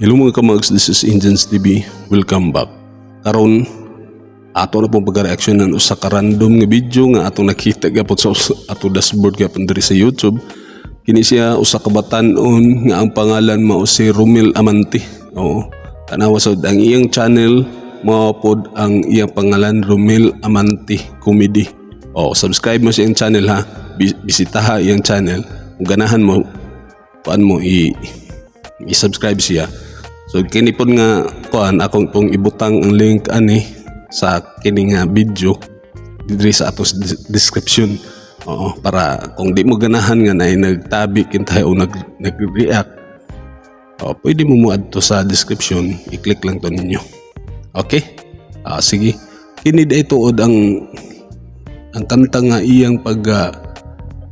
Hello mga kamags, this is Indians TV. Welcome back. Karon ato na pong pag-reaction ng usa ka random nga video nga atong nakita gyapon sa ato dashboard gyapon diri sa YouTube. Kini siya usa ka batan-on nga ang pangalan mao si Romel Amante. Oo. Tanawa sa ang iyang channel, mao pod ang iyang pangalan, Romel Amante Comedy. Oh, subscribe mo sa iyang channel ha. Bisitaha iyang channel. Kung ganahan mo, kuan mo i-subscribe siya. So kini pod nga kuan, akong pong ibutang ang link ani sa kini nga video diri sa ato sa description. Oo, para kung di mo ganahan nga na nagtabi kintay o nag-react, oh, pwede mo mo-add to sa description, i-click lang to ninyo. Okay? Ah, sige. Kini di tuod ang kanta nga iyang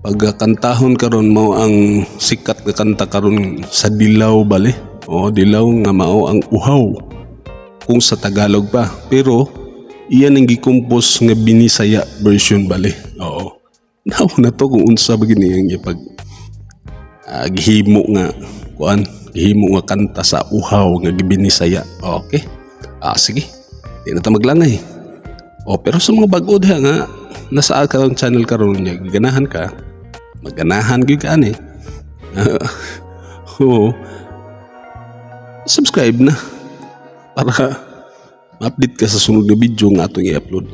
pagkantahon karon, mao ang sikat nga kanta karon sa Dilaw bale. Oo, Dilaw nga mao ang "Uhaw" kung sa Tagalog pa. Pero iyan ang gi-compose nga Binisaya version bale. Oo. Naw na to kung unsa ba gini ang ipag gihimo nga kuan, gihimo nga kanta sa "Uhaw" nga gibinisaya. Okay. Ah, sige. Di na ta maglangay. Oh, pero sa mga bag-o diha nga nasa karon channel karon niya, ganahan ka, maganahan gyud ka ani. Oo. Subscribe na para ma-update ka sa sunod na video nga atong i-upload.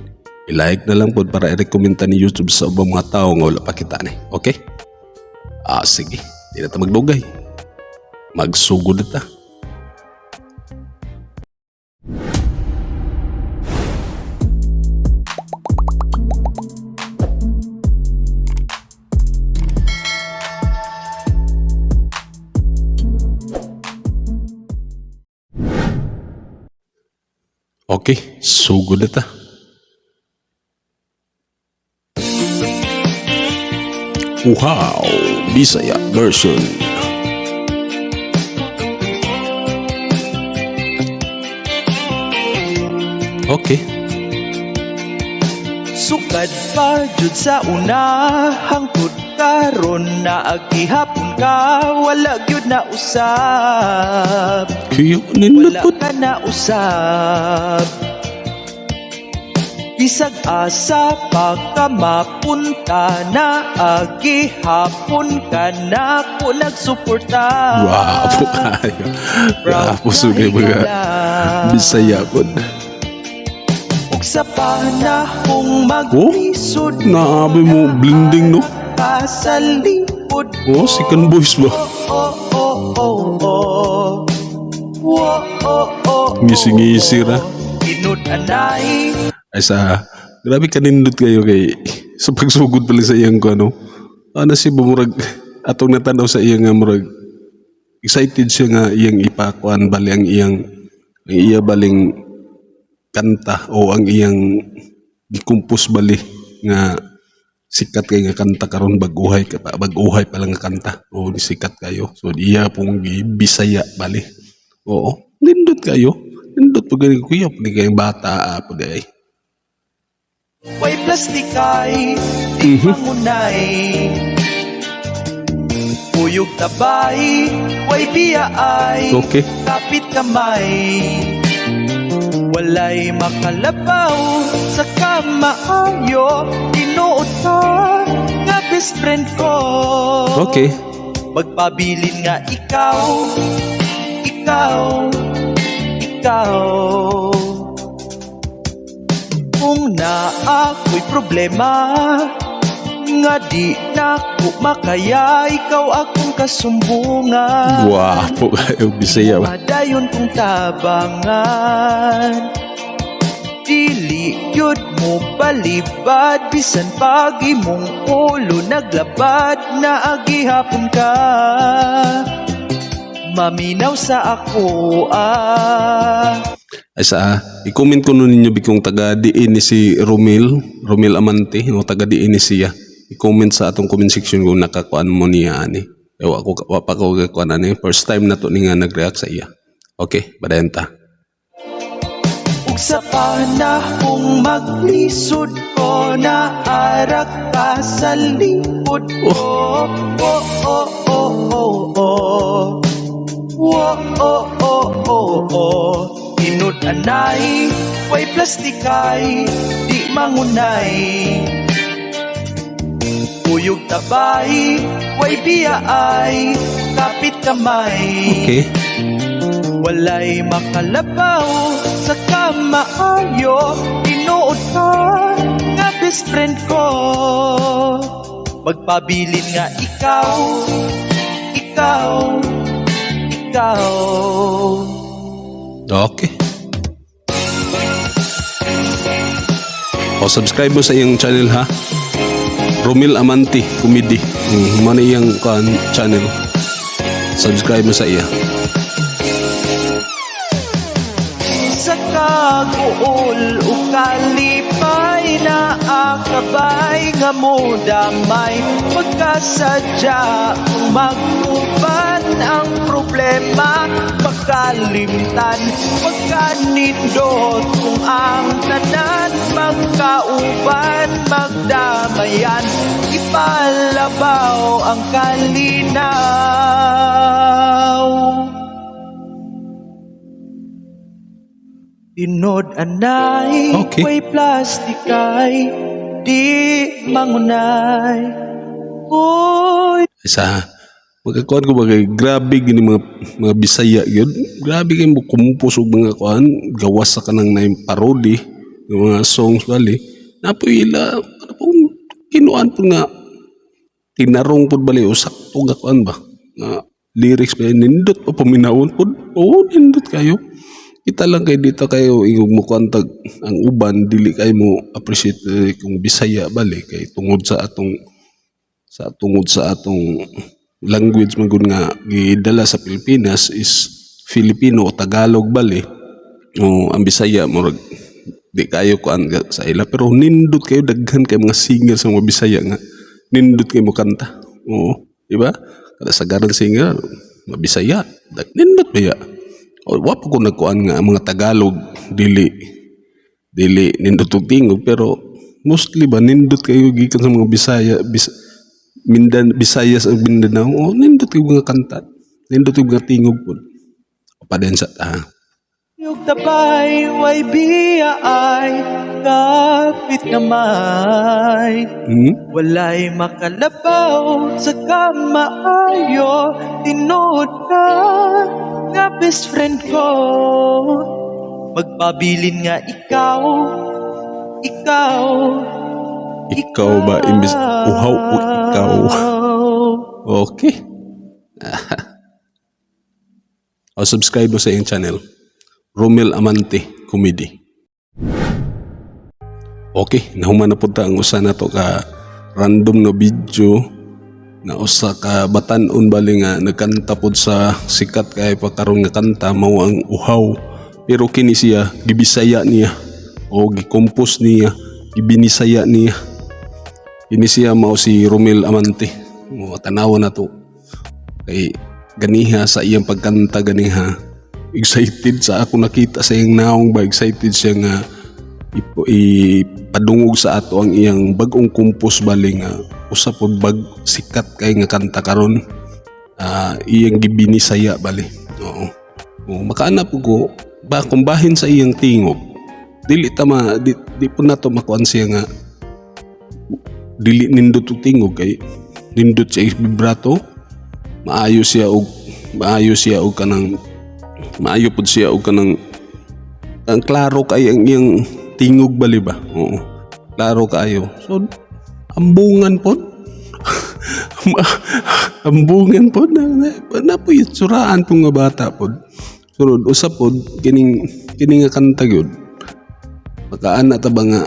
I-like na lang pod para i-recommend ta ni YouTube sa ubang mga tao nga wala pa kita ni. Okay? Ah, sige. Di na ta magdugay. Magsugod na ta. Okay, sugod na ta. "Uhaw", Bisaya version. Okay. Sukad pa jud sa una hangtod karon na agihapon ka, wala gyud na usab. Kuya, nindot Wala po. ka na usab. Bisag asa pa ka mapunta, na agihapon ka na ko nagsuporta. Gwapo kayo. Proud Gwapo sugay mga higala. Bisaya po. Ug sa panahong maglisod, Naabi mo, blending, no? ka sa likod. Oh, second voice ba? Oh. Oh. Ngisi-ngisi ra. Tinud-anay. Ay sa, grabe kanindot kayo kay sa pagsugod pala sa iyang ko ano. Ano si murag atong natanaw sa iyang nga murag excited siya nga iyang ipakuan bali ang iya baling kanta o ang iyang gikompose bali nga sikat kay nga kanta karon, baguhay ka pa, baguhay pa lang nga kanta o sikat kayo, so iya pong gibisaya bali. Oo, nindot kayo, nindot pag gani kuya pud kayong bata pud ay. Way plastikay di mangunay. Kuyog tabay, way biyaay. Kapit kamay. Walay makalabaw sa kamaayo. Tinuod ka nga best friend ko. Magpabilin nga ikaw, ikaw, ikaw. Kung naa ako'y problema nga di na ko makaya, ikaw akong kasumbungan. Gwapo kayo Bisaya ba? Padayon kong tabangan. Dili yun mo balibad. Bisan pag imong ulo naglabad, na agihapon ka maminaw sa ako ah. Ay sa, i-comment ko nun ninyo bikong taga diin ni si Romel, Romel Amante, o taga diin ni siya. I-comment sa atong comment section kung nakakuan mo niya ani. Ewa ko, wa pa ko kakuan ani. First time na to ni nga nag-react sa iya. Okay, badayon ta. Ug sa panahong maglisod ko, naarak ka sa likod ko. Oh. Wo oh oh oh oh. Tinud-anay, way plastikay, di mangunay. Kuyog tabay, way biyaay, kapit kamay. Walay makalabaw sa kamaayo. Tinuod ka nga best friend ko. Magpabilin nga ikaw, ikaw, ikaw. Okay. O, subscribe mo sa iyang channel ha. Romel Amante Comedy. Mao na iyang kuan channel. Subscribe mo sa iya. Sa kaguol o kalipay na akabay nga mo damay. Pagkasadya kung mag-uban ang problema, pagkalimtan, pagkanindot kung ang tanan magkauban, magdamayan, ipalabaw ang kalinaw. Tinud-anay, way plastikay, di mangunay. Uy, Isa magkakuan ko ba kay grabe gini mga Bisaya yun. Grabe kay mo kumpos og mga kuan gawas sa kanang naim parody ng mga songs bali. Napoy ila ano pong kinuan po nga tinarong pud bali o sakto nga kuan ba nga lyrics ba, nindot pa paminawon pud. Oo, nindot kayo. Kita lang kay dito kayo ingog mo kuan tag ang uban dili kay mo appreciate kung Bisaya bali kay tungod sa atong language man gud nga gidala sa Pilipinas is Filipino o Tagalog bali. O ang Bisaya murag di kayo kuan sa ila, pero nindot kayo, daghan kay mga singer sa mga Bisaya nga nindot kay mo kanta. Oo, di ba? Kada sa garan singer mga Bisaya, nindot ba ya? O, wa pa ko nagkuan nga ang mga Tagalog dili dili nindot og tingog, pero mostly ba nindot kayo gikan sa mga Bisaya, Visayas ug Mindanao. Oh, nindot kay mga kanta, nindot kay mga tingog pud. Padensa ta. Yung tabay, way biyaay, kapit kamay. Walay makalabaw sa kamaayo. Tinuod ka nga best friend ko. Magpabilin nga ikaw, ikaw, Ikaw ba imbis uhaw o ikaw? Okay. O, subscribe mo sa iyang channel. Romel Amante Comedy. Okay, nahuman na punta ang usa na to ka random na video na usa ka batan-on bali nga nagkanta pod sa sikat kay pa karon nga kanta, mao ang "Uhaw", pero kini siya gibisaya niya o gi-compose niya, gibinisaya niya. Kini siya mao si Romel Amante. Mo tanawa na to kay ganiha sa iyang pagkanta ganiha, excited sa ako nakita sa iyang naong ba, excited siya nga ipadungog sa ato ang iyang bag-ong compose bali nga usa pod bag sikat kay nga kanta karon. Iyang gibinisaya bali. Oo. Oo, makaana po ko ba kung bahin sa iyang tingog, dili ta ma di po nato makuan siya nga dili nindot og tingog kay nindot siya vibrato, maayo siya og kanang maayo pud siya og kanang ang klaro kay ang iyang tingog bali ba. Oo, klaro kaayo. So ambungan pod, ambungan pod na po itsuraan po nga bata pod. Sunod usa pod kining kini nga kanta gyud, makaana ta ba nga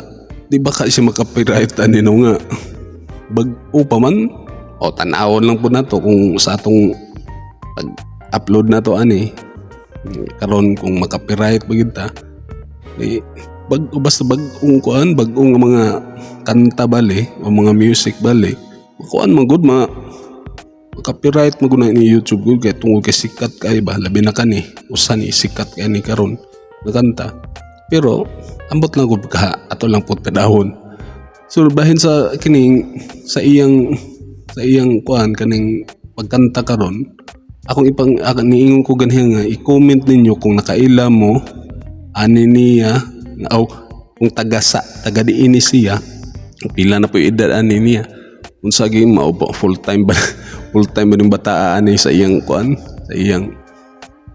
di ba ka siya maka-copyright ani no nga bag-o pa man? O tan-awon lang po nato kung sa atong pag-upload na to ani karon kung maka-copyright ba gyud ta. Di bag basta bag-ong kuan, bag-ong mga kanta bali o mga music bali, kuan man gud, ma copyright mo gud na ni YouTube gud kay tungod kay sikat kay ba, labi na kani usa ni sikat kay ni karon nga kanta. Pero ambot lang gud ka, ato lang pud kadahon. So bahin sa kining sa iyang kuan kaning pagkanta karon. Akong ipang ak, niingon ko ganyan nga i-comment ninyo kung nakaila mo ani niya o kung taga sa taga diini siya, pila na po yung edad ani niya, unsa gyud mao ba, full time ba ning bata ani sa iyang kuan, sa iyang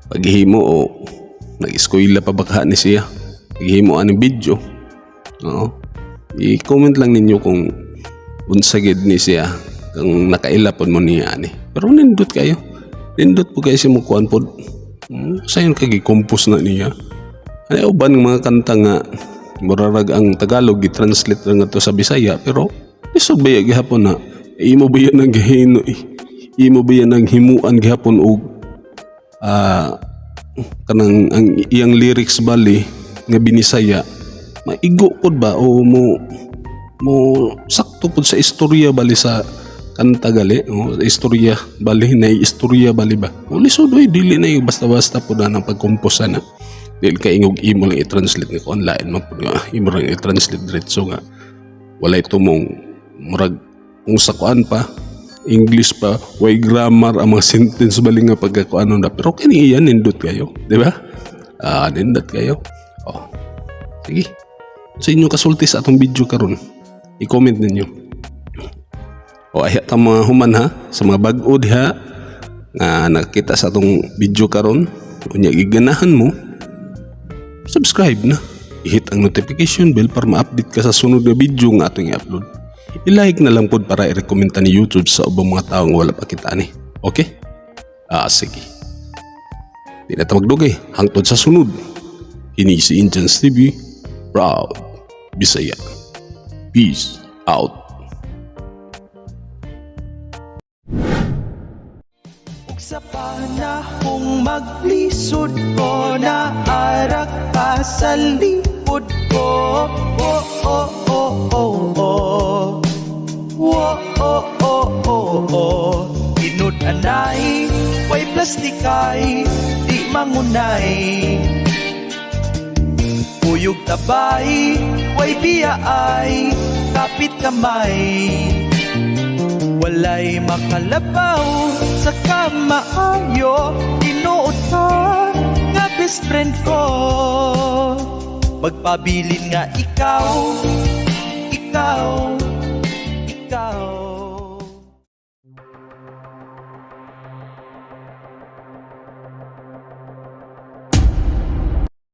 paghimo, o nag-eskwela pa ba ka ni siya paghimo ani video. Oo, i-comment lang ninyo kung unsa gid ni siya, kung nakaila pod mo niya ani. Pero nindot kayo, nindot po kayo siya mo kuan pod. Sayon kay gi-compose na niya ano uban ng mga kanta nga murarag ang Tagalog gi-translate lang ato sa Bisaya, pero lisod ba gihapon na imo ba yan ang gihino, imo ba yan ang himuan gihapon og kanang ang iyang lyrics bali nga binisaya, maigo pod ba o mo mo sakto pod sa istorya bali sa kanta gali o sa istorya bali na istorya bali ba. O lisod oy, dili na yung basta-basta pod na ng pagkompose na dili kay ingog imo lang i-translate nga online man pod nga imo lang i-translate diretso nga walay tumong murag kung sa kuan pa, English pa, way grammar ang mga sentence bali nga pagkakuano na. Pero kini iyan, nindot kayo, di ba? Ah, nindot kayo. Oh, sige, sa inyo kasulti sa atong video karon, i-comment ninyo. O ay ta mga human ha, sa mga bag-o diha nga nakita sa atong video karon, unya giganahan mo, subscribe na. I-hit ang notification bell para ma-update ka sa sunod na video nga atong i-upload. I-like na lang pod para i-recommend ta ni YouTube sa ubang mga taong wala pa kita ani. Okay? Ah, sige. Di na ta magdugay. Hangtod sa sunod. Kini si Indians TV. Proud. Bisaya. Peace out. Ug sa panahong maglisod ko, naarak ka sa likod ko. Oh. Oh. Tinud-anay, way plastikay, di mangunay. Kuyog tabay, way biyaay, kapit kamay. Walay makalabaw sa kamaayo. Tinuod ka nga best friend ko. Magpabilin nga ikaw, ikaw.